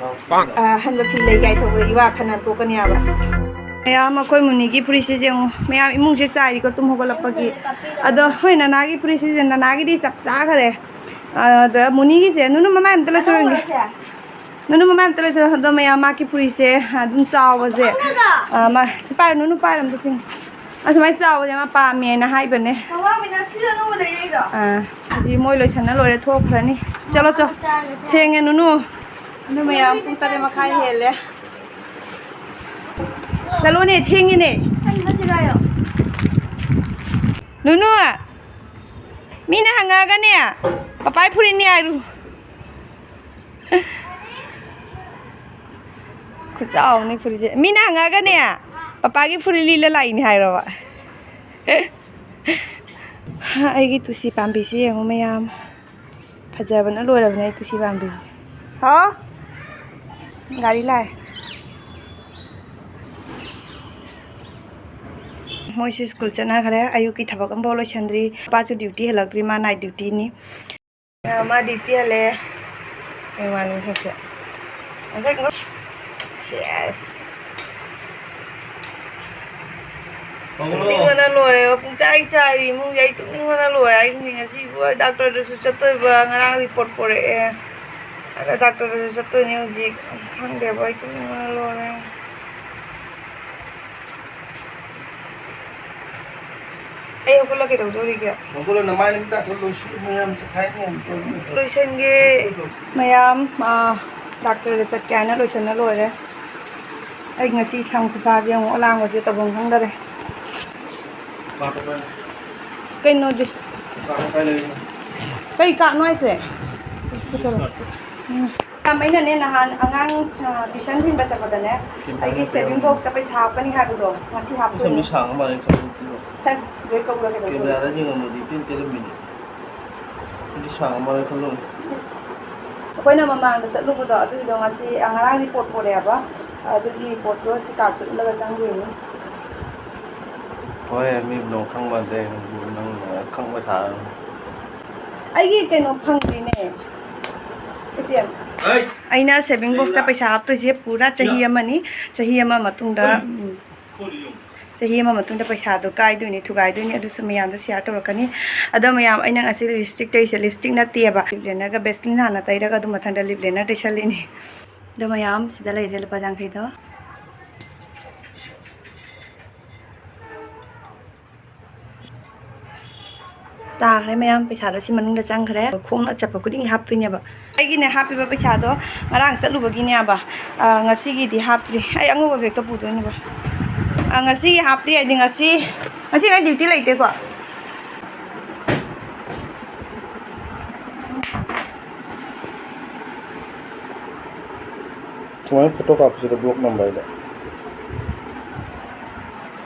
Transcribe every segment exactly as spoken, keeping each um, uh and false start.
ꯑ, ꯑꯍꯟꯕ ꯐꯤ ꯂꯩ ꯀꯥꯏ ꯇꯧꯕꯗ ꯏꯋꯥ ꯈꯟꯅ ꯇꯣꯛꯀꯅꯤ ꯍꯥꯏꯕ꯫ ꯃꯌꯥꯝ, ꯑꯩꯈꯣꯏ ꯃꯨꯅꯤꯒꯤ ꯐꯨꯔꯤꯠꯁꯦ ꯌꯦꯡꯉꯨ꯫ ꯃꯌꯥꯝ ꯏꯃꯨꯡꯁꯦ ꯆꯥꯏꯔꯤꯀꯣ ꯇꯨꯝ ꯍꯧꯒꯠꯂꯛꯄꯒꯤ꯫ ꯑꯗꯣ ꯍꯣꯏ, ꯅꯅꯥꯒꯤ ꯐꯨꯔꯤꯠꯁꯤꯁꯦ ꯅꯅꯥꯒꯤꯗꯤ ꯆꯞ ꯆꯥꯈꯔꯦ꯫ ꯑꯗ ꯃꯨꯅꯤꯒꯤꯁꯦ, ꯅꯨꯅꯨ ꯃꯃꯥꯏ ꯑꯝꯇ ꯂꯩꯊꯣꯛꯍꯟꯒꯦ꯫ ꯅꯨꯅꯨ ꯃꯃꯥꯏ ꯑꯝꯇ ꯂꯩꯊꯣꯛꯍꯟꯒꯦ꯫ ꯑꯗꯣ ꯃꯌꯥꯝ, ꯃꯥꯒꯤ ꯐꯨꯔꯤꯠꯁꯦ ꯑꯗꯨꯝ ꯆꯥꯎꯕꯁꯦ, ꯑ, ꯃꯥ-, ꯁꯤ ꯄꯥꯏꯔꯣ, ꯅꯨꯅꯨ ꯄꯥꯏꯔꯣ ꯑꯝꯇ ꯆꯤꯡ-, ꯑꯁꯨꯃꯥꯏꯅ ꯆꯥꯎꯕꯁꯦ ꯃꯥ ꯄꯥꯝꯃꯦꯅ ꯍꯥꯏꯕꯅꯦ꯫ ꯑꯥ, ꯍꯧꯖꯤꯛ ꯃꯣꯏ ꯂꯣꯏꯁꯟꯅ ꯂꯣꯏꯔꯦ, ꯊꯣꯛꯈ꯭ꯔꯅꯤ꯫ ꯆꯠꯂꯣ, ꯆꯠꯂꯣ꯫ ꯊꯦꯡꯉꯦ, ꯅꯨꯅꯨ꯫ ꯑꯗꯨ ꯃꯌꯥꯝ ꯄꯨꯡ ꯇꯔꯦꯠ ꯃꯈꯥꯏ ꯍꯦꯜꯂꯦ꯫ ꯆꯠꯂꯣꯅꯦ, ꯊꯦꯡꯉꯤꯅꯦ꯫ ꯅꯨꯅꯨ, ꯃꯤꯅ ꯍꯪꯉꯛꯑꯒꯅꯦ, ꯄꯄꯥꯏ ꯐꯨꯔꯤꯠꯅꯤ ꯍꯥꯏꯔꯨ꯫ ꯈꯨꯆꯥꯎ ꯑꯃꯅꯤ ꯐꯨꯔꯤꯠꯁꯦ꯫ ꯃꯤꯅ ꯍꯪꯉꯛꯑꯒꯅꯦ, ꯄꯄꯥꯒꯤ ꯐꯨꯔꯤꯠ ꯂꯤꯠꯂ ꯂꯥꯛꯏꯅꯦ ꯍꯥꯏꯔꯣꯕ꯫ ꯑꯩꯒꯤ ꯇꯨꯁꯤ ꯄꯥꯝꯕꯤꯁꯤ ꯌꯦꯡꯉꯨ ꯃꯌꯥꯝ꯫ ꯐꯖꯕꯅ ꯂꯣꯏꯔꯕꯅꯦ ꯑꯩ ꯇꯨꯁꯤ ꯄꯥꯝꯕꯤꯁꯦ꯫ ꯍꯥꯎ? ꯒꯥꯔꯤ ꯂꯥꯛꯑꯦ꯫ ꯃꯣꯏꯁꯨ ꯁ꯭ꯀꯨꯜ ꯆꯠꯅꯈ꯭ꯔꯦ꯫ ꯑꯌꯨꯛꯀꯤ ꯊꯕꯛ ꯑꯃꯐꯥꯎ ꯂꯣꯏꯁꯟꯗ꯭ꯔꯤ꯫ ꯄꯥꯁꯨ ꯗ꯭ꯌꯨꯇꯤ ꯍꯜꯂꯛꯇ꯭ꯔꯤ, ꯃꯥ ꯅꯥꯏꯠ ꯗ꯭ꯌꯨꯇꯤꯅꯤ꯫ ꯑ, ꯃꯥ ꯗ꯭ꯌꯨꯇꯤ ꯍꯜꯂꯛꯑꯦ꯫ ꯑꯩ ꯋꯥꯅꯤ ꯍꯦꯛꯇ꯫ ꯁꯦꯁ꯫ ꯇꯨꯝꯅꯤꯡꯕꯅ ꯂꯣꯏꯔꯦꯕ꯫ ꯄꯨꯡꯆꯥꯏ ꯆꯥꯏꯔꯤ ꯏꯃꯨꯡꯁꯦ꯫ ꯑꯩ ꯇꯨꯝꯅꯤꯡꯕꯅ ꯂꯣꯏꯔꯦ꯫ ꯑꯩ ꯉꯁꯤꯕꯨ ꯑꯩ ꯗꯥꯛꯇꯔꯗꯁꯨ ꯆꯠꯇꯣꯏꯕ꯫ ꯉꯔꯥꯡ ꯔꯤꯄꯣꯔꯠ ꯄꯣꯔꯛꯑꯦ꯫ ꯑꯗ ꯗꯥꯛꯇꯔꯗꯁꯨ ꯆꯠꯇꯣꯏꯅꯦ ꯍꯧꯖꯤꯛ꯫ ꯈꯪꯗꯦꯕ, ꯑꯩ ꯇꯨꯝꯅꯤꯡꯕꯅ ꯂꯣꯏꯔꯦ꯫ ꯑꯩ ꯍꯧꯒꯠꯂ ꯀꯩꯗꯧꯗꯣꯔꯤꯒꯦ? ꯍꯧꯒꯠꯂ ꯅꯃꯥꯏ ꯅꯃꯤꯠ ꯇꯥꯊꯣꯛ ꯂꯣꯏꯁꯤꯜꯂꯨ ꯃꯌꯥꯝ ꯆꯈꯥꯏ ꯃꯌꯥꯝ ꯇꯧꯔꯤ꯫ ꯂꯣꯏꯁꯟꯒꯦ꯫ ꯃꯌꯥꯝ, ꯑ, ꯗꯥꯛꯇꯔꯗ ꯆꯠꯀꯦ ꯍꯥꯏꯅ ꯂꯣꯏꯁꯟꯅ ꯂꯣꯏꯔꯦ꯫ ꯑꯩ ꯉꯁꯤ ꯁꯝ ꯈꯨꯐꯥꯁꯦ ꯑꯃꯨꯛ ꯑꯂꯥꯡꯕꯁꯦ ꯇꯧꯐꯝ ꯈꯪꯗꯔꯦ꯫ ꯀꯩꯅꯣꯗꯤ? ꯀꯩ ꯀꯥꯔꯠꯅꯣ ꯍꯥꯏꯁꯦ? ꯄꯨꯊꯣꯔꯛꯑꯣ꯫ ꯎꯝ꯫ ꯌꯥꯝ, ꯑꯩꯅꯅꯦ ꯅꯍꯥꯟ ꯑꯉꯥꯡ, ꯑ, ꯇ꯭ꯌꯨꯁꯟ ꯊꯤꯟꯕ ꯆꯠꯄꯗꯅꯦ, ꯑꯩꯒꯤ ꯁꯦꯚꯤꯡ ꯕꯣꯛꯁꯇ ꯄꯩꯁꯥ ꯍꯥꯞꯀꯅꯤ ꯍꯥꯏꯕꯗꯣ, ꯉꯁꯤ ꯍꯥꯞꯇꯣꯏꯅꯦ꯫ ꯁꯝꯁꯨ ꯁꯥꯡꯉ ꯃꯥꯜꯂꯦ, ꯁꯝꯁꯨ ꯄꯤꯔꯣ꯫ ꯁꯦ, ꯂꯣꯏ ꯀꯛꯎꯔ ꯀꯩꯗꯧꯗꯣꯏꯅꯣ? ꯀꯦꯃꯦꯔꯥꯗ ꯌꯦꯡꯉꯝꯃꯗꯤ ꯏꯇꯦꯟ ꯇꯦꯜꯂꯝꯃꯤꯅꯦ꯫ ꯑꯗꯨꯗꯤ ꯁꯥꯡꯉ ꯃꯥꯜꯂꯦ ꯈꯜꯂꯨꯔꯦ꯫ ꯏꯁ꯫ ꯑꯩꯈꯣꯏꯅ ꯃꯃꯥꯡꯗ ꯆꯠꯂꯨꯕꯗꯣ, ꯑꯗꯨꯒꯤꯗꯣ ꯉꯁꯤ, ꯑ, ꯉꯔꯥꯡ ꯔꯤꯄꯣꯔꯠ ꯄꯣꯔꯛꯑꯦꯕ, ꯑꯗꯨꯒꯤ ꯔꯤꯄꯣꯔꯠꯇꯣ ꯁꯤ ꯀꯥꯔꯠ ꯆꯠꯂꯒ ꯆꯪꯗꯣꯏꯅꯤ꯫ ꯍꯣꯏ, ꯃꯤ ꯂꯣꯏ ꯈꯪꯕ ꯅꯠꯇꯦ, ꯅꯪ ꯈꯪꯕ ꯁꯥꯔꯅꯨ꯫ ꯑꯩꯒꯤ ꯀꯩꯅꯣ ꯐꯪꯗ꯭ꯔꯤꯅꯦ꯫ ꯑꯩꯅ saving boxꯇ ꯄꯩꯁꯥ ꯍꯥꯞꯇꯣꯏꯁꯦ ꯄꯨꯔꯥ ꯆꯍꯤ ꯑꯃꯅꯤ꯫ ꯆꯍꯤ ꯑꯃ ꯃꯇꯨꯡꯗ, ꯎꯝ, ꯆꯍꯤ ꯑꯃ ꯃꯇꯨꯡꯗ ꯄꯩꯁꯥꯗꯣ ꯀꯥꯏꯗꯣꯏꯅꯤ, ꯊꯨꯒꯥꯏꯗꯣꯏꯅꯤ꯫ ꯑꯗꯨꯁꯨ ꯃꯌꯥꯝꯗ share ꯇꯧꯔꯛꯀꯅꯤ꯫ ꯑꯗꯣ ꯃꯌꯥꯝ, ꯑꯩꯅ ꯉꯁꯤ lipstick ꯇꯩꯁꯦ lipstick ꯅꯠꯇꯦꯕ, lip linerꯒ Vaseline ꯍꯥꯟꯅ ꯇꯩꯔꯒ ꯑꯗꯨ ꯃꯊꯪꯗ lip liner ꯇꯩꯁꯜꯂꯤꯅꯤ꯫ ꯑꯗꯣ ꯃꯌꯥꯝ, ꯁꯤꯗ ꯂꯩꯔꯦ ꯂꯨꯄꯥ ꯌꯥꯡꯈꯩꯗꯣ꯫ ꯇꯥꯈ꯭ꯔꯦ ꯃꯌꯥꯝ, ꯄꯩꯁꯥꯗꯣ ꯁꯤ ꯃꯅꯨꯡꯗ ꯆꯪꯈ꯭ꯔꯦ꯫ ꯈꯣꯡꯅ ꯆꯠꯄ ꯈꯨꯗꯤꯡꯒꯤ ꯍꯥꯞꯇꯣꯏꯅꯦꯕ꯫ ꯑꯩꯒꯤꯅꯦ ꯍꯥꯞꯄꯤꯕ ꯄꯩꯁꯥꯗꯣ ꯉꯔꯥꯡ ꯆꯠꯂꯨꯕꯒꯤꯅꯦꯕ꯫ ꯑ, ꯉꯁꯤꯒꯤꯗꯤ ꯍꯥꯞꯇ꯭ꯔꯤ꯫ ꯑꯩ ꯑꯉꯧꯕ bag ꯇꯣ ꯄꯨꯗꯣꯏꯅꯦꯕ꯫ ꯑ, ꯉꯁꯤꯒꯤ ꯍꯥꯞꯇ꯭ꯔꯤ ꯍꯥꯏꯗꯤ ꯉꯁꯤ, ꯉꯁꯤ ꯅꯪ duty ꯂꯩꯇꯦꯀꯣ? ꯁꯨꯃꯥꯏꯅ photo ꯀꯥꯞꯄꯁꯤꯗ block number ꯗ꯫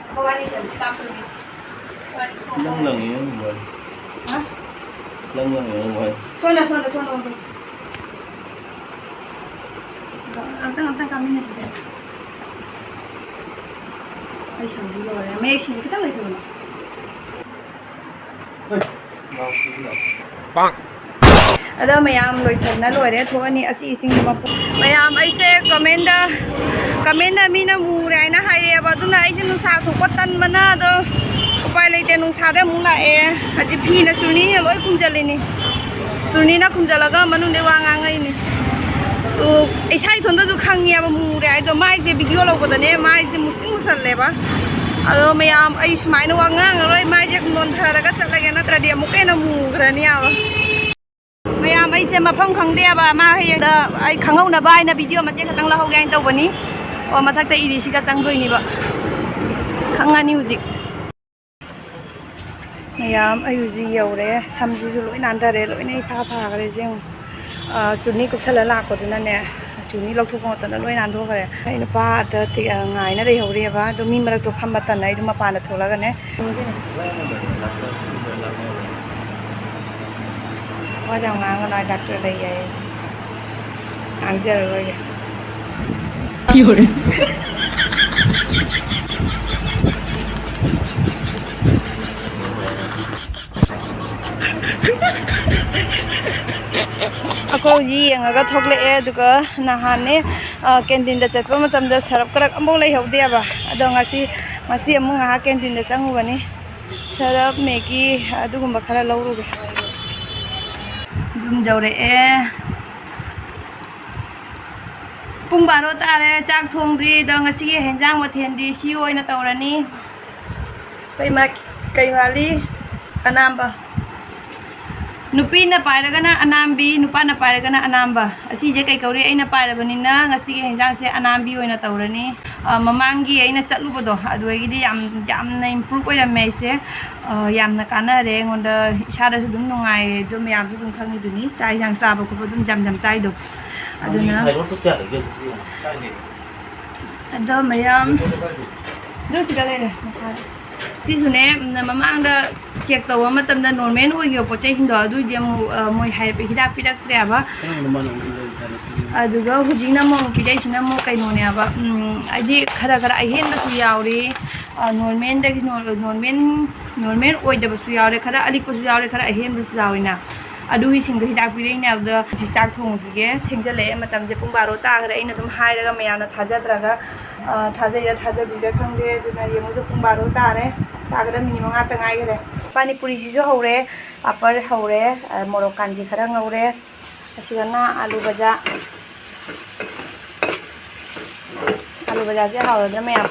ꯅꯪ ꯂꯪꯉꯤ ꯅꯪ ꯃꯣꯕꯥꯏꯜ꯫ ꯍꯥ? ꯅꯪ ꯂꯪꯉꯤ ꯅꯪ ꯃꯣꯕꯥꯏꯜ꯫ ꯁꯣꯝꯗ, ꯁꯣꯝꯗ, ꯁꯣꯝꯗ ꯑꯣꯟꯊꯣꯛ꯫ ꯑꯝꯇꯪ, ꯑꯝꯇꯪ ꯀꯥꯃꯤꯟꯅꯁꯤꯁꯦ꯫ ꯑꯩ ꯁꯝꯁꯤ ꯂꯣꯏꯔꯦ꯫ ꯃꯌꯦꯛ ꯁꯤꯗꯤ ꯈꯤꯇꯪ ꯂꯩꯊꯧꯅꯦ꯫ ꯑꯗꯣ ꯃꯌꯥꯝ ꯂꯣꯏꯁꯟꯅ ꯂꯣꯏꯔꯦ, ꯊꯣꯛꯑꯅꯤ꯫ ꯑꯁꯤ ꯏꯁꯤꯡꯁꯤ ꯃꯄꯨ-, ꯃꯌꯥꯝ ꯑꯩꯁꯦ comment ꯗ, comment ꯗ ꯃꯤꯅ ꯃꯨꯔꯦ ꯍꯥꯏꯅ ꯍꯥꯏꯔꯛꯑꯦꯕ, ꯑꯗꯨꯅ ꯑꯩꯁꯦ ꯅꯨꯡꯁꯥ ꯊꯣꯛꯄ ꯇꯟꯕꯅ ꯑꯗꯣ ꯎꯄꯥꯏ ꯂꯩꯇꯦ, ꯅꯨꯡꯁꯥꯗ ꯑꯃꯨꯛ ꯂꯥꯛꯑꯦ꯫ ꯍꯧꯖꯤꯛ ꯐꯤꯅ ꯆꯨꯔꯅꯤꯅ ꯂꯣꯏ ꯈꯨꯝꯖꯤꯜꯂꯤꯅꯤ, ꯆꯨꯔꯅꯤꯅ ꯈꯨꯝꯖꯤꯜꯂꯒ ꯃꯅꯨꯡꯗꯩ ꯋꯥ ꯉꯥꯡꯉꯛꯏꯅꯤ꯫ ꯁꯨ, ꯏꯁꯥ ꯏꯊꯣꯟꯗꯁꯨ ꯈꯪꯉꯦꯕ ꯃꯨꯔꯦ ꯍꯥꯏꯗꯣ, ꯃꯥꯏꯁꯦ video ꯂꯧꯕꯗꯅꯦ ꯃꯥꯏꯁꯦ ꯃꯨꯁꯤꯟ ꯃꯨꯁꯜꯂꯦꯕ꯫ ꯑꯗꯣ ꯃꯌꯥꯝ, ꯑꯩ ꯁꯨꯃꯥꯏꯅ ꯋꯥ ꯉꯥꯡꯉꯔꯣꯏ, ꯃꯥꯏꯁꯦ ꯅꯣꯟꯊꯔꯒ ꯆꯠꯂꯒꯦ, ꯅꯠꯇ꯭ꯔꯗꯤ ꯑꯃꯨꯛꯀ ꯍꯦꯟꯅ ꯃꯨꯈ꯭ꯔꯅꯤ ꯍꯥꯏꯕ꯫ ꯃꯌꯥꯝ, ꯑꯩꯁꯦ ꯃꯐꯝ ꯈꯪꯗꯦꯕ, ꯃꯥ ꯍꯌꯦꯡꯗ ꯑꯩ ꯈꯪꯍꯧꯅꯕ ꯍꯥꯏꯅ video ꯃꯇꯦꯛ ꯈꯛꯇꯪ ꯂꯧꯍꯧꯒꯦ ꯍꯥꯏꯅ ꯇꯧꯕꯅꯤ꯫ ꯑꯣ, ꯃꯊꯛꯇ ꯏꯔꯤꯁꯤꯒ ꯆꯪꯗꯣꯏꯅꯦꯕ, ꯈꯪꯉꯅꯤ ꯍꯧꯖꯤꯛ꯫ ꯃꯌꯥꯝ, ꯑꯩ ꯍꯧꯖꯤꯛ ꯌꯧꯔꯦ꯫ ꯁꯝꯁꯤꯁꯨ ꯂꯣꯏ ꯅꯥꯟꯊꯔꯦ, ꯂꯣꯏꯅ ꯏꯐꯥ ꯐꯥꯈ꯭ꯔꯦ꯫ ꯁꯤ ꯌꯦꯡꯉꯨ꯫ ꯑ, ꯆꯨꯅꯤ ꯀꯨꯞꯁꯜꯂ ꯂꯥꯛꯄꯗꯨꯅꯅꯦ, ꯆꯨꯅꯤ ꯂꯧꯊꯣꯛꯄ ꯃꯇꯝꯗ ꯂꯣꯏ ꯅꯥꯟꯊꯣꯛꯈ꯭ꯔꯦ꯫ ꯑꯩ ꯅꯨꯄꯥ ꯑꯗ ꯇꯤ-, ꯑ, ꯉꯥꯏꯅ ꯂꯩꯍꯧꯔꯤꯑꯕ꯫ ꯑꯗꯣ ꯃꯤ ꯃꯔꯛꯇꯣ ꯐꯝꯕ ꯇꯟꯅ ꯑꯩꯗꯣ ꯃꯄꯥꯟꯗ ꯊꯣꯛꯂꯛꯑꯒꯅꯦ꯫ ꯋꯥ ꯌꯥꯝ ꯉꯥꯡꯒꯅꯣ ꯍꯥꯏ, doctor ꯂꯩ ꯍꯥꯏꯌꯦ꯫ ꯉꯥꯡꯖꯔꯔꯣꯏꯒꯦ꯫ ꯍꯧꯖꯤꯛ ꯌꯦꯡꯉꯒ ꯊꯣꯛꯂꯛꯑꯦ꯫ ꯑꯗꯨꯒ ꯅꯍꯥꯟꯅꯦ, ꯑ, ꯀꯦꯟꯇꯤꯟꯗ ꯆꯠꯄ ꯃꯇꯝꯗ ꯁꯔꯞ ꯀꯔꯛ ꯑꯝꯐꯥꯎ ꯂꯩꯍꯧꯗꯦꯕ꯫ ꯑꯗꯣ ꯉꯁꯤ, ꯉꯁꯤ ꯑꯃꯨꯛ ꯉꯥꯏꯍꯥꯛ ꯀꯦꯟꯇꯤꯟꯗ ꯆꯪꯉꯨꯕꯅꯤ꯫ ꯁꯔꯞ, ꯃꯦꯒꯤ ꯑꯗꯨꯒꯨꯝꯕ ꯈꯔ ꯂꯧꯔꯨꯒꯦ꯫ ꯌꯨꯝ ꯌꯧꯔꯛꯑꯦ꯫ ꯄꯨꯡ ꯕꯥꯔꯣ ꯇꯥꯔꯦ, ꯆꯥꯛ ꯊꯣꯡꯗ꯭ꯔꯤ꯫ ꯑꯗꯣ ꯉꯁꯤꯒꯤ ꯍꯦꯟꯖꯥꯡ ꯃꯊꯦꯜꯗꯤ ꯁꯤ ꯑꯣꯏꯅ ꯇꯧꯔꯅꯤ꯫ ꯀꯩ ꯃ-, ꯀꯩ ꯃꯥꯜꯂꯤ? ꯑꯅꯥꯝꯕ꯫ ꯅꯨꯄꯤꯅ ꯄꯥꯏꯔꯒꯅ ꯑꯅꯥꯝꯕꯤ, ꯅꯨꯄꯥꯅ ꯄꯥꯏꯔꯒꯅ ꯑꯅꯥꯝꯕ꯫ ꯑꯁꯤꯁꯦ ꯀꯩ ꯀꯧꯔꯤ? ꯑꯩꯅ ꯄꯥꯏꯔꯕꯅꯤꯅ ꯉꯁꯤꯒꯤ ꯍꯦꯟꯖꯥꯡꯁꯦ ꯑꯅꯥꯝꯕꯤ ꯑꯣꯏꯅ ꯇꯧꯔꯅꯤ꯫ ꯑ, ꯃꯃꯥꯡꯒꯤ ꯑꯩꯅ ꯆꯠꯂꯨꯕꯗꯣ, ꯑꯗꯨꯗꯒꯤꯗꯤ ꯌꯥꯝ, ꯌꯥꯝꯅ improve ꯑꯣꯏꯔꯝꯃꯦ ꯑꯩꯁꯦ꯫ ꯑ, ꯌꯥꯝꯅ ꯀꯥꯟꯅꯔꯦ ꯑꯩꯉꯣꯟꯗ, ꯏꯁꯥꯗꯁꯨ ꯑꯗꯨꯝ ꯅꯨꯡꯉꯥꯏꯔꯦ꯫ ꯑꯗꯨ ꯃꯌꯥꯝꯁꯨ ꯑꯗꯨꯝ ꯈꯪꯉꯤꯗꯨꯅꯤ, ꯆꯥꯛ ꯍꯦꯟꯖꯥꯡ ꯆꯥꯕ ꯈꯣꯠꯄ ꯑꯗꯨꯝ ꯌꯥꯝ ꯌꯥꯝ ꯆꯥꯏꯗꯣ꯫ ꯑꯗꯨꯅ ꯊꯥꯏꯔꯣꯏꯗ ꯀꯌꯥ ꯂꯩꯒꯦ ꯑꯗꯨꯗꯤ ꯌꯦꯡꯉꯣ꯫ ꯀꯥꯏꯗꯩ? ꯑꯗꯣ ꯃꯌꯥꯝ ꯑꯗꯨ ꯁꯤꯗ ꯂꯩꯔꯦ, ꯃꯈꯥꯗ꯫ ꯁꯤꯁꯨꯅꯦ, ꯎꯝ, ꯃꯃꯥꯡꯗ check ꯇꯧꯕ ꯃꯇꯝꯗ normal ꯑꯣꯏꯈꯤꯕ ꯄꯣꯠ ꯆꯩꯁꯤꯡꯗꯣ, ꯑꯗꯨꯏꯗꯤ ꯑꯃꯨꯛ, ꯑ, ꯃꯣꯏ ꯍꯥꯏ-, ꯍꯤꯗꯥꯛ ꯄꯤꯔꯛꯇ꯭ꯔꯦꯕ꯫ ꯀꯔꯝꯕꯅꯣ ꯃꯥꯅ ꯑꯃꯨꯛ ꯂꯩ ꯍꯥꯏꯔꯛꯄꯗꯨꯅ? ꯑꯗꯨꯒ ꯍꯧꯖꯤꯛꯅ ꯑꯃꯨꯛ ꯄꯤꯔꯛꯏꯁꯤꯅ ꯑꯃꯨꯛ ꯀꯩꯅꯣꯅꯦꯕ, ꯎꯝ, ꯍꯥꯏꯗꯤ ꯈꯔ ꯈꯔ ꯑꯍꯦꯟꯕꯁꯨ ꯌꯥꯎꯔꯤ, ꯑ, normalꯗꯒꯤ, ꯅꯣꯔ-, normal, normal ꯑꯣꯏꯗꯕꯁꯨ ꯌꯥꯎꯔꯦ, ꯈꯔ ꯑꯂꯤꯛꯄꯁꯨ ꯌꯥꯎꯔꯦ, ꯈꯔ ꯑꯍꯦꯟꯕꯁꯨ ꯌꯥꯎꯔꯤꯅ꯫ ꯑꯗꯨꯒꯤꯁꯤꯡꯗꯣ ꯍꯤꯗꯥꯛ ꯄꯤꯔꯛꯏꯅꯦ꯫ ꯑꯗꯨꯗ ꯍꯧꯖꯤꯛ ꯆꯥꯛ ꯊꯣꯡꯈꯤꯒꯦ, ꯊꯦꯡꯖꯜꯂꯛꯑꯦ, ꯃꯇꯝꯁꯦ ꯄꯨꯡ ꯕꯥꯔꯣ ꯇꯥꯈ꯭ꯔꯦ꯫ ꯑꯩꯅ ꯑꯗꯨꯝ ꯍꯥꯏꯔꯒ ꯃꯌꯥꯝꯅ ꯊꯥꯖꯗ꯭ꯔꯒ, ꯑ, ꯊꯥꯖꯩꯔ ꯊꯥꯖꯗ꯭ꯔꯤꯔ ꯈꯪꯗꯦ꯫ ꯑꯗꯨꯅ ꯌꯦꯡꯉꯨꯗ ꯄꯨꯡ ꯕꯥꯔꯣ ꯇꯥꯔꯦ, ꯇꯥꯒꯗꯕ minute ꯃꯉꯥꯇ ꯉꯥꯏꯈꯔꯦ꯫ ꯄꯥꯅꯤ ꯄꯨꯔꯤꯁꯤꯁꯨ ꯍꯧꯔꯦ, ꯄꯥꯄꯔ ꯍꯧꯔꯦ, ꯑ, ꯃꯣꯔꯣꯛ ꯀꯥꯟꯖꯤ ꯈꯔ ꯉꯧꯔꯦ꯫ ꯑꯁꯤꯒꯅ ꯑꯥꯂꯨ ꯕꯖꯥ꯫ ꯑꯥꯂꯨ ꯕꯖꯥꯁꯦ ꯍꯥꯎꯔꯗ꯭ꯔꯥ ꯃꯌꯥꯝ?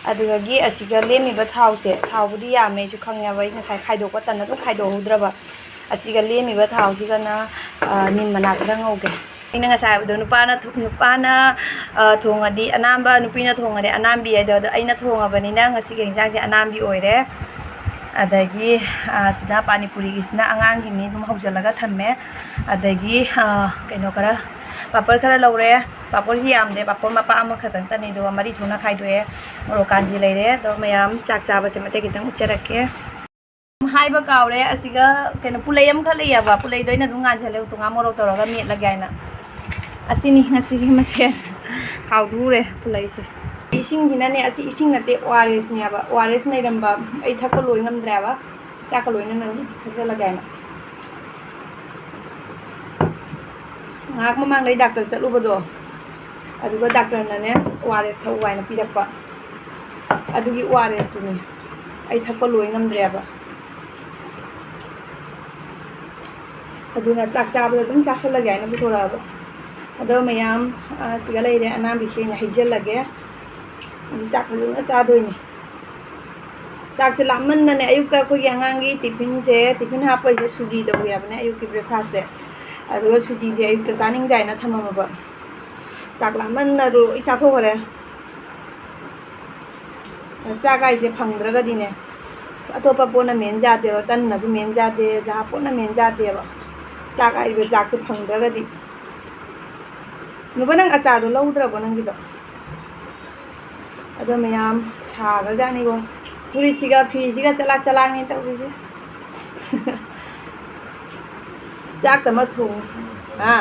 ꯑꯗꯨꯗꯒꯤ ꯑꯁꯤꯒ ꯂꯦꯝꯃꯤꯕ ꯊꯥꯎꯁꯦ, ꯊꯥꯎꯕꯨꯗꯤ ꯌꯥꯝꯃꯦ ꯑꯩꯁꯨ ꯈꯪꯉꯦꯕ, ꯑꯩ ꯉꯁꯥꯏ ꯈꯥꯏꯗꯣꯛꯄ ꯇꯟꯅ ꯑꯗꯨꯝ ꯈꯥꯏꯗꯣꯛꯍꯧꯗ꯭ꯔꯕ꯫ ꯑꯁꯤꯒ ꯂꯦꯝꯃꯤꯕ ꯊꯥꯎꯁꯤꯒꯅ, ꯑ, ꯅꯤꯝ ꯃꯅꯥ ꯈꯔ ꯉꯧꯒꯦ꯫ ꯑꯩꯅ ꯉꯁꯥꯏ ꯍꯥꯏꯕꯗꯣ, ꯅꯨꯄꯥꯅ ꯊꯨ-, ꯅꯨꯄꯥꯅ, ꯑ, ꯊꯣꯡꯉꯗꯤ ꯑꯅꯥꯝꯕ, ꯅꯨꯄꯤꯅ ꯊꯣꯡꯉꯗꯤ ꯑꯅꯥꯝꯕꯤ ꯍꯥꯏꯗꯣ, ꯑꯗꯣ ꯑꯩꯅ ꯊꯣꯡꯉꯕꯅꯤꯅ ꯉꯁꯤꯒꯤ ꯍꯤꯟꯖꯥꯡꯁꯦ ꯑꯅꯥꯝꯕꯤ ꯑꯣꯏꯔꯦ꯫ ꯑꯗꯒꯤ, ꯑ, ꯁꯤꯗ ꯄꯥꯅꯤꯄꯨꯔꯤꯒꯤꯁꯤꯅ ꯑꯉꯥꯡꯒꯤꯅꯤ, ꯑꯗꯨꯝ ꯍꯧꯖꯤꯜꯂꯒ ꯊꯝꯃꯦ꯫ ꯑꯗꯒꯤ, ꯑ, ꯀꯩꯅꯣ ꯈꯔ, ꯄꯥꯄꯔ ꯈꯔ ꯂꯧꯔꯦ꯫ ꯄꯥꯄꯔꯁꯤ ꯌꯥꯝꯗꯦ, ꯄꯥꯄꯔ ꯃꯄꯥꯛ ꯑꯃꯈꯛꯇꯪꯇꯅꯤ, ꯑꯗꯨꯒ ꯃꯔꯤ ꯊꯣꯛꯅ ꯈꯥꯏꯗꯣꯛꯑꯦ꯫ ꯃꯣꯔꯣꯛ ꯀꯥꯟꯖꯤ ꯂꯩꯔꯦ꯫ ꯑꯗꯣ ꯃꯌꯥꯝ ꯆꯥꯛ ꯆꯥꯕꯁꯦ ꯃꯇꯦꯛ ꯈꯤꯇꯪ ꯎꯠꯆꯔꯛꯀꯦ꯫ ꯍꯥꯏꯕ ꯀꯥꯎꯔꯦ, ꯑꯁꯤꯒ ꯀꯩꯅꯣ, ꯄꯨꯂꯩ ꯑꯃꯈꯛ ꯂꯩꯌꯦꯕ, ꯄꯨꯂꯩꯗꯣ ꯑꯩꯅ ꯑꯗꯨꯝ ꯉꯥꯟꯁꯤꯜꯂꯦ, ꯎꯇꯣꯡꯉꯥ ꯃꯣꯔꯣꯛ ꯇꯧꯔꯒ ꯃꯦꯠꯂꯒꯦ ꯍꯥꯏꯅ꯫ ꯑꯁꯤꯅꯤ ꯉꯁꯤꯒꯤ ꯃꯊꯦꯜ꯫ ꯍꯥꯎꯊꯨꯔꯦ ꯄꯨꯂꯩꯁꯦ꯫ ꯏꯁꯤꯡꯁꯤꯅꯅꯦ, ꯑꯁꯤ ꯏꯁꯤꯡ ꯅꯠꯇꯦ, ORSꯅꯦꯕ꯫ ORS ꯂꯩꯔꯝꯕ, ꯑꯩ ꯊꯛꯄ ꯂꯣꯏ ꯉꯝꯗ꯭ꯔꯦꯕ, ꯆꯥꯛꯀ ꯂꯣꯏꯅꯅ ꯑꯗꯨꯝ ꯊꯛꯆꯜꯂꯒꯦ ꯍꯥꯏꯅ꯫ ꯉꯥꯏꯍꯥꯛ ꯃꯃꯥꯡꯗ ꯑꯩ ꯗꯥꯛꯇꯔ ꯆꯠꯂꯨꯕꯗꯣ, ꯑꯗꯨꯒ ꯗꯥꯛꯇꯔꯅꯅꯦ ꯑꯣ ꯑꯥꯔ ꯑꯦꯁ ꯊꯛꯎ ꯍꯥꯏꯅ ꯄꯤꯔꯛꯄ꯫ ꯑꯗꯨꯒꯤ ꯑꯣ ꯑꯥꯔ ꯑꯦꯁꯇꯨꯅꯤ ꯑꯩ ꯊꯛꯄ ꯂꯣꯏ ꯉꯝꯗ꯭ꯔꯦꯕ꯫ ꯑꯗꯨꯅ ꯆꯥꯛ ꯆꯥꯕꯗ ꯑꯗꯨꯝ ꯆꯥꯁꯜꯂꯒꯦ ꯍꯥꯏꯅ ꯄꯨꯊꯣꯔꯛꯑꯕ꯫ ꯑꯗꯣ ꯃꯌꯥꯝ, ꯑ, ꯁꯤꯗ ꯂꯩꯔꯦ, ꯑꯅꯥꯝꯕꯤꯁꯦ ꯑꯩꯅ ꯍꯩꯖꯜꯂꯒꯦ꯫ ꯑꯩ ꯆꯥꯛ ꯐꯖꯅ ꯆꯥꯗꯣꯏꯅꯦ꯫ ꯆꯥꯛꯁꯦ ꯂꯥꯝꯃꯟꯗꯅꯦ, ꯑꯌꯨꯛꯇ ꯑꯩꯈꯣꯏꯒꯤ ꯑꯉꯥꯡꯒꯤ ꯇꯤꯐꯤꯟꯁꯦ, ꯇꯤꯐꯤꯟ ꯍꯥꯞꯄꯩꯁꯦ ꯁꯨꯖꯤ ꯇꯧꯕꯤꯔꯕꯅꯦ, ꯑꯌꯨꯛꯀꯤ ꯕ꯭ꯔꯦꯛꯐꯥꯁꯁꯦ꯫ ꯑꯗꯨꯒ ꯁꯨꯖꯤꯁꯦ ꯑꯌꯨꯛꯇ ꯆꯥꯅꯤꯡꯗꯦ ꯍꯥꯏꯅ ꯊꯝꯃꯝꯃꯕ꯫ ꯆꯥꯛ ꯂꯥꯝꯃꯟꯗꯅ ꯑꯗꯨ ꯂꯣꯏ ꯆꯥꯊꯣꯛꯈ꯭ꯔꯦ꯫ ꯆꯥꯛ ꯍꯥꯏꯁꯦ ꯐꯪꯗ꯭ꯔꯒꯗꯤꯅꯦ, ꯑꯇꯣꯞꯄ ꯄꯣꯠꯅ ꯃꯦꯟ ꯌꯥꯗꯦꯕ, ꯇꯟꯅꯁꯨ ꯃꯦꯟ ꯌꯥꯗꯦ, ꯖꯍꯥ ꯄꯣꯠꯅ ꯃꯦꯟ ꯌꯥꯗꯦꯕ꯫ ꯆꯥꯛ ꯍꯥꯏꯔꯤꯕ ꯆꯥꯛꯁꯦ ꯐꯪꯗ꯭ꯔꯒꯗꯤ꯫ ꯅꯨꯄꯥ, ꯅꯪ ꯑꯆꯥꯔꯗꯣ ꯂꯧꯗ꯭ꯔꯕꯣ ꯅꯪꯒꯤꯗꯣ? ꯑꯗꯣ ꯃꯌꯥꯝ ꯁꯥꯒ꯭ꯔꯖꯥꯠꯅꯤꯀꯣ꯫ ꯐꯨꯔꯤꯠꯁꯤꯒ ꯐꯤꯁꯤꯒ ꯆꯂꯥꯛ ꯆꯂꯥꯛꯅꯤ ꯇꯧꯔꯤꯁꯦ꯫ ꯆꯥꯛꯇ ꯑꯃ ꯊꯣꯡꯉꯤ꯫ ꯍꯥ?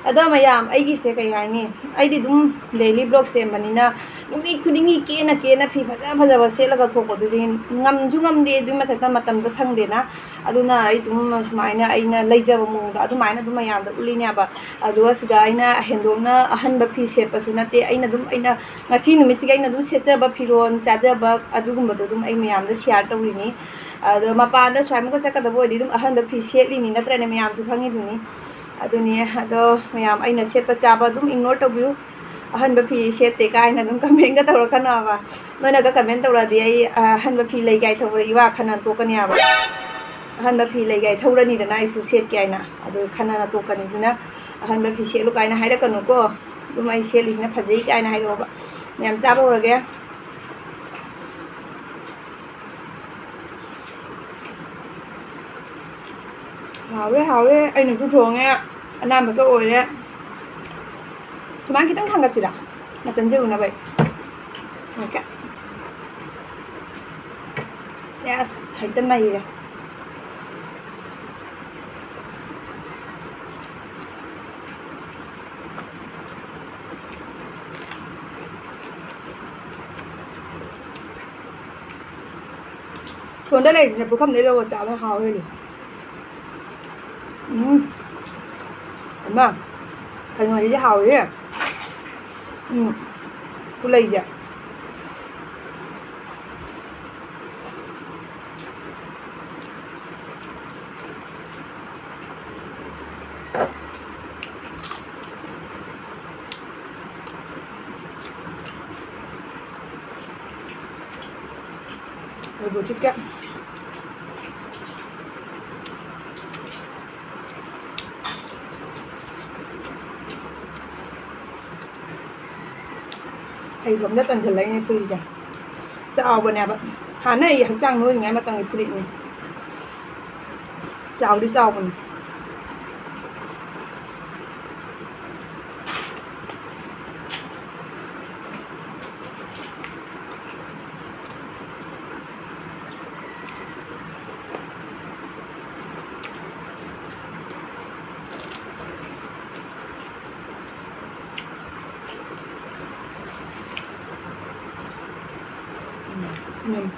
ꯑꯗꯣ ꯃꯌꯥꯝ, ꯑꯩꯒꯤꯁꯦ ꯀꯩ ꯍꯥꯏꯅꯤ, ꯑꯩꯗꯤ ꯑꯗꯨꯝ ꯗꯦꯂꯤ ꯕ꯭ꯂꯣꯛ ꯁꯦꯝꯕꯅꯤꯅ ꯅꯨꯃꯤꯠ ꯈꯨꯗꯤꯡꯒꯤ ꯀꯦꯅ ꯀꯦꯅ ꯐꯤ ꯐꯖ ꯐꯖꯕ ꯁꯦꯠꯂꯒ ꯊꯣꯛꯄꯗꯨꯗꯤ ꯉꯝꯁꯨ ꯉꯝꯗꯦ, ꯑꯗꯨꯒꯤ ꯃꯊꯛꯇ ꯃꯇꯝꯗꯣ ꯁꯪꯗꯦꯅ꯫ ꯑꯗꯨꯅ ꯑꯩ ꯑꯗꯨꯝ ꯁꯨꯃꯥꯏꯅ ꯑꯩꯅ ꯂꯩꯖꯕ ꯃꯑꯣꯡꯗꯣ ꯑꯗꯨꯃꯥꯏꯅ ꯑꯗꯨꯝ ꯃꯌꯥꯝꯗ ꯎꯠꯂꯤꯅꯦꯕ꯫ ꯑꯗꯨꯒ ꯁꯤꯗ ꯑꯩꯅ ꯍꯦꯟꯗꯣꯛꯅ ꯑꯍꯟꯕ ꯐꯤ ꯁꯦꯠꯄꯁꯨ ꯅꯠꯇꯦ, ꯑꯩꯅ ꯑꯗꯨꯝ, ꯑꯩꯅ ꯉꯁꯤ ꯅꯨꯃꯤꯠꯁꯤꯒꯤ ꯑꯩꯅ ꯑꯗꯨꯝ ꯁꯦꯠꯆꯕ ꯐꯤꯔꯣꯜ, ꯆꯥꯖꯕ, ꯑꯗꯨꯒꯨꯝꯕꯗꯣ ꯑꯗꯨꯝ ꯑꯩ ꯃꯌꯥꯝꯗ ꯁꯤꯌꯥꯔ ꯇꯧꯔꯤꯅꯤ꯫ ꯑꯗꯣ ꯃꯄꯥꯟꯗ ꯁ꯭ꯋꯥꯏꯃꯨꯛꯀ ꯆꯠꯀꯗꯕ ꯑꯣꯏꯔꯗꯤ ꯑꯗꯨꯝ ꯑꯍꯟꯕ ꯐꯤ ꯁꯦꯠꯂꯤꯅꯤ, ꯅꯠꯇ꯭ꯔꯅꯦ? ꯃꯌꯥꯝꯁꯨ ꯈꯪꯉꯤꯗꯨꯅꯤ꯫ ꯑꯗꯨꯅꯤ꯫ ꯑꯗꯣ ꯃꯌꯥꯝ, ꯑꯩꯅ ꯁꯦꯠꯄ ꯆꯥꯕ ꯑꯗꯨꯝ ꯏꯒꯅꯣꯔ ꯇꯧꯕꯤꯌꯨ꯫ ꯑꯍꯟꯕ ꯐꯤ ꯁꯦꯠꯇꯦ ꯀꯥꯏꯅ ꯑꯗꯨꯝ ꯀꯃꯦꯟꯒ ꯇꯧꯔꯛꯀꯅꯣꯕ꯫ ꯅꯣꯏꯅꯒ ꯀꯃꯦꯟ ꯇꯧꯔꯛꯑꯗꯤ ꯑꯩ, ꯑ, ꯑꯍꯟꯕ ꯐꯤ ꯂꯩ ꯀꯥꯏ ꯊꯧꯔꯛꯏ ꯋꯥ ꯈꯟꯅ ꯇꯣꯛꯀꯅꯤ ꯍꯥꯏꯕ꯫ ꯑꯍꯟꯕ ꯐꯤ ꯂꯩ ꯀꯥꯏ ꯊꯧꯔꯅꯤꯗꯅ ꯑꯩꯁꯨ ꯁꯦꯠꯀꯦ ꯍꯥꯏꯅ, ꯑꯗꯨ ꯈꯟꯅꯅ ꯇꯣꯛꯀꯅꯤ꯫ ꯑꯗꯨꯅ ꯑꯍꯟꯕ ꯐꯤ ꯁꯦꯠꯂꯨ ꯀꯥꯏꯅ ꯍꯥꯏꯔꯛꯀꯅꯨꯀꯣ꯫ ꯑꯗꯨꯝ ꯑꯩ ꯁꯦꯠꯂꯤꯁꯤꯅ ꯐꯖꯩ ꯀꯥꯏꯅ ꯍꯥꯏꯔꯛꯑꯣꯕ꯫ ꯃꯌꯥꯝ ꯆꯥꯕ ꯍꯧꯔꯒꯦ꯫ ꯍꯥꯎꯔꯦ, ꯍꯥꯎꯔꯦ꯫ ꯑꯩꯅꯁꯨ ꯊꯣꯡꯉꯦ, ꯑꯅꯥꯟꯕꯁꯨ ꯑꯣꯏꯔꯦ꯫ ꯁꯨꯃꯥꯏꯅ ꯈꯤꯇꯪ ꯊꯥꯡꯒꯠꯁꯤꯔꯥ? ꯃꯆꯟꯁꯦ ꯎꯅꯕ꯫ ꯑꯣꯀꯦ꯫ ꯁꯦꯁ, ꯍꯦꯛꯇ ꯅꯩꯔꯦ꯫ ꯁꯣꯝꯗ ꯂꯩꯔꯤꯁꯤꯅ ꯄꯨꯈꯝꯗꯩ ꯂꯧꯔꯒ ꯆꯥꯕꯅ ꯍꯥꯎꯋꯦ ꯍꯦꯜꯂꯤ꯫ ꯎꯝ꯫ ꯑꯃ, ꯀꯩꯅꯣꯁꯤꯗꯤ ꯍꯥꯎꯋꯦꯍꯦ꯫ ꯎꯝ꯫ ꯄꯨꯂꯩꯁꯦ꯫ ꯑꯩꯕꯨ ꯆꯤꯛꯀꯦ꯫ ꯑꯩ ꯏꯇꯣꯝꯇ ꯇꯟꯁꯤꯜꯂꯛꯏꯅꯦ ꯐꯨꯔꯤꯠꯁꯦ꯫ ꯆꯥꯎꯕꯅꯦꯕ꯫ ꯍꯥꯟꯅ ꯑꯩ ꯍꯛꯆꯥꯡ ꯅꯣꯏꯔꯤꯉꯩ ꯃꯇꯝꯒꯤ ꯐꯨꯔꯤꯠꯅꯤ꯫ ꯆꯥꯎꯗꯤ ꯆꯥꯎꯕꯅꯤ꯫ ꯎꯝ꯫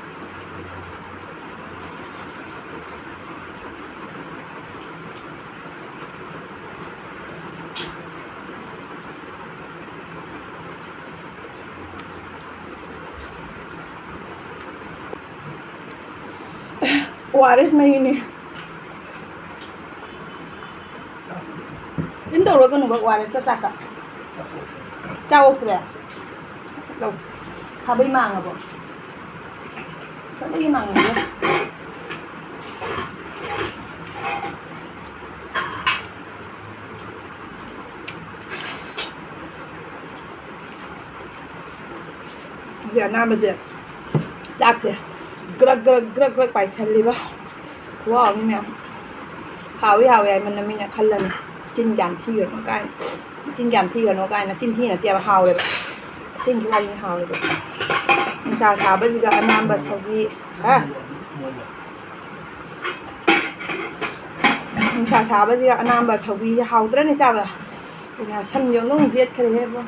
ꯑꯣ ꯑꯥꯔ ꯑꯦꯁ ꯃꯍꯤꯅꯦ꯫ ꯀꯩꯝ ꯇꯧꯔꯒꯅꯨꯕ, ꯑꯣ ꯑꯥꯔ ꯑꯦꯁꯀ ꯆꯥꯛꯀ꯫ ꯆꯥꯛ ꯑꯣꯛꯇ꯭ꯔꯦ? ꯂꯧ꯫ ꯈꯥꯕꯩ ꯃꯥꯡꯉꯕꯣ? ꯈꯥꯕꯩ ꯃꯥꯡꯉꯕꯣ? ꯑꯗꯨꯗꯤ ꯑꯅꯥꯕꯁꯦ ꯆꯥꯛꯁꯦ ꯒ꯭ꯔꯛ ꯒ꯭ꯔꯛ ꯒ꯭ꯔꯛ ꯒ꯭ꯔꯛ ꯄꯥꯏꯁꯜꯂꯤꯕ ꯈꯨꯍꯥꯎ ꯑꯃꯅꯦ꯫ ꯍꯥꯎꯏ ꯍꯥꯎꯏ ꯍꯥꯏꯃꯟꯅ ꯃꯤꯅ ꯈꯜꯂꯅꯤ ꯆꯤꯟ ꯀꯌꯥꯝ ꯊꯤꯈ꯭ꯔꯅꯣ ꯀꯥꯏꯅ꯫ ꯆꯤꯟ ꯀꯌꯥꯝ ꯊꯤꯈ꯭ꯔꯅꯣ ꯀꯥꯏꯅ꯫ ꯆꯤꯟ ꯊꯤ ꯅꯠꯇꯦꯕ, ꯍꯥꯎꯋꯦꯕ꯫ ꯑꯁꯦꯡꯒꯤ ꯋꯥꯔꯤꯅꯤ, ꯍꯥꯎꯋꯦꯕ꯫ ꯅꯨꯡꯁꯥ ꯁꯥꯕꯁꯤꯗ ꯑꯅꯥꯝꯕ ꯁꯧꯒ꯭ꯔꯤ, ꯍꯥ? ꯅꯨꯡꯁꯥ ꯁꯥꯕꯁꯤꯗ ꯑꯅꯥꯝꯕ ꯁꯧꯒ꯭ꯔꯤꯁꯦ ꯍꯥꯎꯗ꯭ꯔꯅꯦ ꯆꯥꯕ? ꯑꯩꯅ ꯁꯝꯁꯦ ꯑꯃꯨꯛ ꯌꯦꯠꯈ꯭ꯔꯦꯍꯦ ꯏꯕꯣ꯫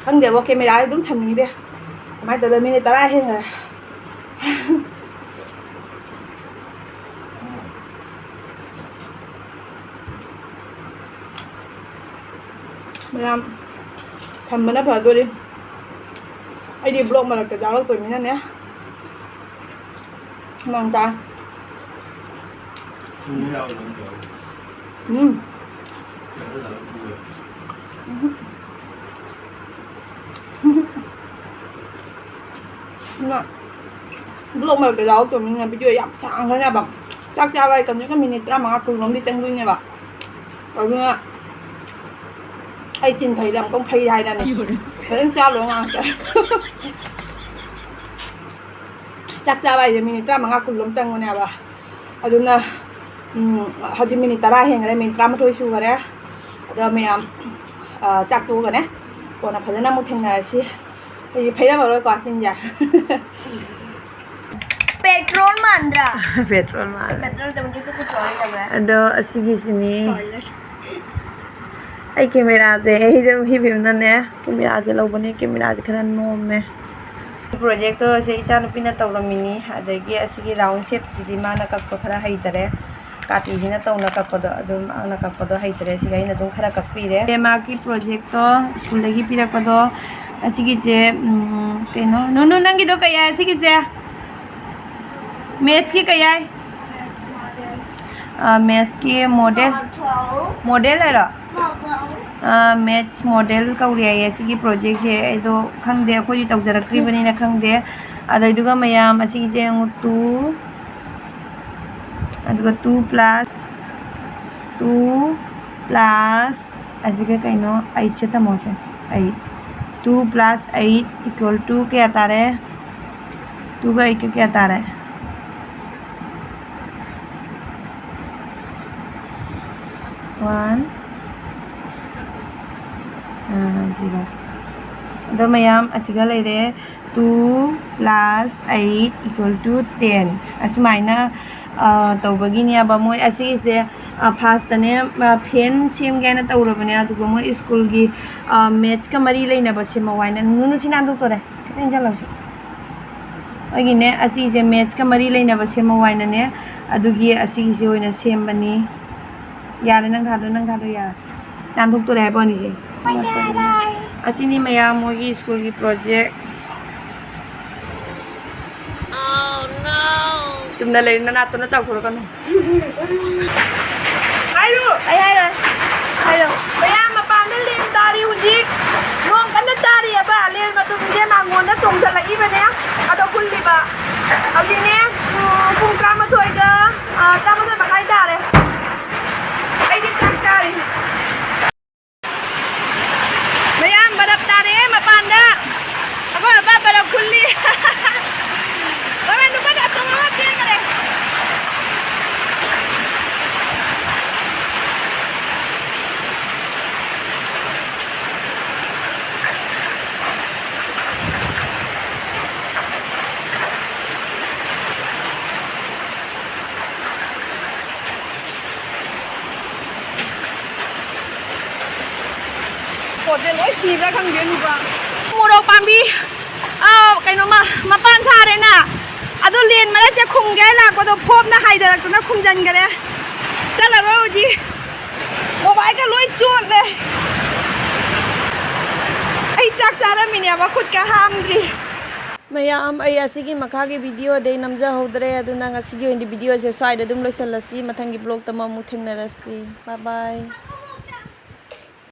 ꯈꯪꯗꯦꯕꯣ, ꯀꯦꯃꯦꯔꯥꯁꯦ ꯑꯗꯨꯝ ꯊꯝꯅꯤꯡꯗꯦ꯫ ꯀꯃꯥꯏꯅ ꯇꯧꯗ, ꯃꯤꯅꯤꯠ ꯇꯔꯥ ꯍꯦꯟꯈꯔꯦ꯫ ꯃꯌꯥꯝ ꯊꯝꯕꯅ ꯐꯗꯣꯔꯤ꯫ ꯑꯩꯗꯤ ꯕ꯭ꯂꯣꯛ ꯃꯔꯛꯇ ꯌꯥꯎꯔꯛꯇꯣꯏꯅꯤꯅꯅꯦ꯫ ꯃꯥꯡꯗ꯫ ꯎꯝ꯫ ꯎꯝ꯫ ꯑꯗꯨꯅ ꯕ꯭ꯂꯣꯛ ꯃꯔꯛꯇ ꯌꯥꯎꯔꯛꯇꯕꯅꯤꯅ ꯚꯤꯗꯤꯑꯣ ꯌꯥꯝ ꯁꯥꯡꯈ꯭ꯔꯅꯦꯕ꯫ ꯆꯥꯛ ꯆꯥꯕ ꯍꯥꯏ ꯀꯝꯁꯦ ꯀꯝ ꯃꯤꯅꯤꯠ ꯇꯔꯥꯃꯉꯥ ꯀꯨꯟ ꯂꯣꯝꯗꯤ ꯆꯪꯗꯣꯏꯅꯦꯕ꯫ ꯑꯗꯨꯅ ꯑꯩ ꯆꯤꯟ ꯐꯩꯗ ꯑꯃꯨꯛꯇꯪ ꯐꯩ ꯍꯥꯏꯗꯅꯦ꯫ ꯐꯖꯅ ꯆꯥ ꯂꯣꯏꯔ ꯉꯥꯡꯉꯛꯀꯦ꯫ ꯆꯥꯛ ꯆꯥꯕ ꯍꯥꯏꯁꯦ ꯃꯤꯅꯤꯠ ꯇꯔꯥꯃꯉꯥ ꯀꯨꯟ ꯂꯣꯝ ꯆꯪꯕꯅꯦꯕ꯫ ꯑꯗꯨꯅ, ꯎꯝ, ꯍꯧꯖꯤꯛ ꯃꯤꯅꯤꯠ ꯇꯔꯥ ꯍꯦꯟꯈꯔꯦ, ꯃꯤꯅꯤꯠ ꯇꯔꯥꯃꯥꯊꯣꯏ ꯁꯨꯈꯔꯦ꯫ ꯑꯗꯣ ꯃꯌꯥꯝ, ꯑ, ꯆꯥꯛ ꯇꯣꯛꯑꯒꯅꯦ, ꯀꯣꯟꯅ ꯐꯖꯅ ꯑꯃꯨꯛ ꯊꯦꯡꯅꯔꯁꯤ꯫ ꯑꯩ ꯐꯩꯔꯝꯃꯔꯣꯏꯀꯣ ꯆꯤꯟꯁꯦ꯫ ꯄꯦꯇ꯭ꯔꯣꯜ ꯃꯥꯟꯗ꯭ꯔꯥ? ꯄꯦꯇ꯭ꯔꯣꯜ ꯃꯥꯜꯂꯦ꯫ ꯄꯦꯇ꯭ꯔꯣꯜ ꯇꯧꯕꯗꯤ ꯀꯨꯀꯨ ꯆꯣꯏ ꯇꯧꯋꯦ꯫ ꯑꯗꯣ ꯑꯁꯤꯒꯤꯁꯤꯅꯤ꯫ ꯇꯣꯏꯂꯦꯠ꯫ ꯑꯩ ꯀꯦꯃꯦꯔꯥꯁꯦ ꯑꯩ ꯑꯗꯨꯝ ꯍꯤꯞꯄꯤꯕꯅꯅꯦ, ꯀꯦꯃꯦꯔꯥꯁꯦ ꯂꯧꯕꯅꯦ, ꯀꯦꯃꯦꯔꯥꯁꯦ ꯈꯔ ꯅꯣꯝꯃꯦ꯫ ꯄ꯭ꯔꯣꯖꯦꯛꯇꯣ ꯁꯦ ꯏꯆꯥꯅꯨꯄꯤꯅ ꯇꯧꯔꯝꯃꯤꯅꯤ, ꯑꯗꯒꯤ ꯑꯁꯤꯒꯤ ꯔꯥꯎꯟ ꯁꯦꯞꯁꯤꯗꯤ ꯃꯥꯅ ꯀꯛꯄ ꯈꯔ ꯍꯩꯇꯔꯦ꯫ ꯀꯥꯇꯤꯁꯤꯅ ꯇꯧꯅ ꯀꯛꯄꯗꯣ, ꯑꯗꯨꯝ ꯃꯥꯅ ꯀꯛꯄꯗꯣ ꯍꯩꯇꯔꯦ, ꯁꯤꯗ ꯑꯩꯅ ꯑꯗꯨꯝ ꯈꯔ ꯀꯛꯄꯤꯔꯦ꯫ ꯑꯦ, ꯃꯥꯒꯤ ꯄ꯭ꯔꯣꯖꯦꯛꯇꯣ ꯁ꯭ꯀꯨꯜꯗꯒꯤ ꯄꯤꯔꯛꯄꯗꯣ, ꯑꯁꯤꯒꯤꯁꯦ, ꯎꯝ, ꯀꯩꯅꯣ, ꯅꯨꯅꯨ, ꯅꯪꯒꯤꯗꯣ ꯀꯩ ꯍꯥꯏ ꯁꯤꯒꯤꯁꯦ? ꯃꯦꯠꯁꯀꯤ ꯀꯩ ꯍꯥꯏ? ꯑ, ꯃꯦꯠꯁꯀꯤ ꯃꯣꯗꯦꯜ, ꯃꯣꯗꯦꯜ ꯍꯥꯏꯔꯣ? ꯑ, ꯃꯦꯠꯁ ꯃꯣꯗꯦꯜ ꯀꯧꯔꯤ ꯍꯥꯏꯌꯦ ꯁꯤꯒꯤ ꯄ꯭ꯔꯣꯖꯦꯛꯁꯦ꯫ ꯑꯩꯗꯣ ꯈꯪꯗꯦ, ꯑꯩꯈꯣꯏꯗꯤ ꯇꯧꯖꯔꯛꯇ꯭ꯔꯤꯕꯅꯤꯅ ꯈꯪꯗꯦ꯫ ꯑꯗꯨꯗꯨꯒ ꯃꯌꯥꯝ ꯑꯁꯤꯒꯤꯁꯦ ꯌꯦꯡꯉꯨ, ꯇꯨ, ꯑꯗꯨꯒ ꯇꯨ ꯄ꯭ꯂꯁ, ꯇꯨ ꯄ꯭ꯂꯁ ꯑꯁꯤꯒ ꯀꯩꯅꯣ, ꯑꯩꯠꯁꯦ ꯊꯝꯃꯣꯁꯦ, eight. Two plus eight equal to ꯀꯌꯥ ꯇꯥꯔꯦ? Twoꯒ eightꯀ ꯀꯌꯥ ꯇꯥꯔꯦ? One, ꯑ, zero꯫ ꯑꯗꯣ ꯃꯌꯥꯝ ꯑꯁꯤꯒ ꯂꯩꯔꯦ, two plus eight equal to ten꯫ ꯑꯁꯨꯃꯥꯏꯅ, ꯑ, ꯇꯧꯕꯒꯤꯅꯦꯕ ꯃꯣꯏ ꯑꯁꯤꯒꯤꯁꯦ, ꯑ, ꯐꯥꯔꯁꯇꯅꯦ, ꯑ, ꯐꯦꯟ ꯁꯦꯝꯒꯦ ꯍꯥꯏꯅ ꯇꯧꯔꯕꯅꯦ, ꯑꯗꯨꯒ ꯃꯣꯏ ꯁ꯭ꯀꯨꯜꯒꯤ, ꯑ, ꯃꯦꯠꯁꯀ ꯃꯔꯤ ꯂꯩꯅꯕ ꯁꯦꯝꯃꯧ ꯍꯥꯏꯅ꯫ ꯅꯨꯅꯨ, ꯁꯤ ꯅꯥꯟꯊꯣꯛꯇꯣꯔꯦ꯫ ꯆꯦꯟꯁꯤꯜꯂꯁꯤ꯫ ꯑꯩꯒꯤꯅꯦ, ꯑꯁꯤꯁꯦ ꯃꯦꯠꯁꯀ ꯃꯔꯤ ꯂꯩꯅꯕ ꯁꯦꯝꯃꯣ ꯍꯥꯏꯅꯅꯦ, ꯑꯗꯨꯒꯤ ꯑꯁꯤꯒꯤꯁꯦ ꯑꯣꯏꯅ ꯁꯦꯝꯕꯅꯤ꯫ ꯌꯥꯔꯦ, ꯅꯪ ꯊꯥꯗꯣ, ꯅꯪ ꯊꯥꯗꯣ, ꯌꯥꯔꯦ꯫ ꯁꯤ ꯅꯥꯟꯊꯣꯛꯇꯣꯔꯦ ꯍꯥꯏꯕ ꯋꯥꯅꯤꯁꯦ꯫ ꯑꯁꯤꯅꯤ ꯃꯌꯥꯝ ꯃꯣꯏꯒꯤ ꯁ꯭ꯀꯨꯜꯒꯤ ꯄ꯭ꯔꯣꯖꯦꯛ꯫ ꯆꯨꯝꯅ ꯂꯩ, ꯅꯅꯥꯠꯇꯨꯅ ꯆꯥꯎꯊꯣꯔꯛꯀꯅꯨ꯫ ꯍꯥꯏꯔꯣ꯫ ꯑꯩ ꯍꯥꯏꯔꯣꯏ꯫ ꯍꯥꯏꯔꯣ꯫ ꯃꯌꯥꯝ ꯃꯄꯥꯟꯗ ꯂꯦꯟ ꯇꯥꯔꯤ ꯍꯧꯖꯤꯛ꯫ ꯅꯣꯡ ꯀꯟꯅ ꯇꯥꯔꯤꯑꯕ꯫ ꯂꯦꯟ ꯃꯇꯨꯝꯁꯦ ꯃꯥꯡꯒꯣꯟꯗ ꯆꯣꯡꯁꯤꯜꯂꯛꯏꯕꯅꯦ꯫ ꯑꯗꯣ ꯍꯨꯜꯂꯤꯕ꯫ ꯍꯧꯖꯤꯛꯅꯦ, ꯎꯝ, ꯄꯨꯡ ꯇꯔꯥꯃꯥꯊꯣꯏꯒ, ꯑ, ꯇꯔꯥꯃꯥꯊꯣꯏ ꯃꯈꯥꯏ ꯇꯥꯔꯦ꯫ ꯑꯩꯗꯤ ꯆꯥꯛ ꯆꯥꯔꯤ꯫ ꯃꯌꯥꯝ ꯕꯔꯞ ꯇꯥꯔꯦ ꯃꯄꯥꯟꯗ꯫ ꯑꯩꯈꯣꯏ ꯃꯄꯥ ꯕꯔꯞ ꯈꯨꯜꯂꯤ꯫ ꯃꯃꯥ ꯅꯨꯄꯥꯗ ꯑꯇꯣꯝ ꯑꯃ ꯆꯦꯟꯈꯔꯦ꯫ ꯄꯣꯠꯁꯦ ꯂꯣꯏ ꯁꯤꯕ꯭ꯔꯥ ꯈꯪꯗꯦ, ꯅꯨꯄꯥ꯫ ꯃꯣꯔꯣꯛ ꯄꯥꯝꯕꯤ, ꯑꯥ, ꯀꯩꯅꯣꯃ, ꯃꯄꯥꯟ ꯁꯥꯔꯦꯅ, ꯑꯗꯨ ꯂꯦꯟ ꯃꯔꯛꯁꯦ ꯈꯨꯝꯒꯦ ꯍꯥꯏ ꯂꯥꯛꯄꯗꯣ ꯐꯣꯞꯅ ꯍꯥꯏꯗꯔꯛꯇꯅ ꯈꯨꯝꯖꯤꯟꯈꯔꯦ꯫ ꯆꯠꯂꯔꯣꯏ ꯍꯧꯖꯤꯛ꯫ ꯃꯣꯕꯥꯏꯜꯒ ꯂꯣꯏ ꯆꯣꯠꯂꯦ꯫ ꯑꯩ ꯆꯥꯛ ꯆꯥꯔꯝꯃꯤꯅꯦꯕ, ꯈꯨꯠꯀ ꯍꯥꯝꯗ꯭ꯔꯤ꯫ ꯃꯌꯥꯝ, ꯑꯩ ꯑꯁꯤꯒꯤ ꯃꯈꯥꯒꯤ ꯚꯤꯗꯤꯑꯣꯗꯤ ꯑꯩ ꯅꯝꯖꯍꯧꯗ꯭ꯔꯦ, ꯑꯗꯨꯅ ꯉꯁꯤꯒꯤ ꯑꯣꯏꯅꯗꯤ ꯚꯤꯗꯤꯑꯣꯁꯦ ꯁ꯭ꯋꯥꯏꯗ ꯑꯗꯨꯝ ꯂꯣꯏꯁꯤꯜꯂꯁꯤ꯫ ꯃꯊꯪꯒꯤ ꯕ꯭ꯂꯣꯛꯇ ꯑꯃꯨꯛ ꯊꯦꯡꯅꯔꯁꯤ꯫ Bye bye꯫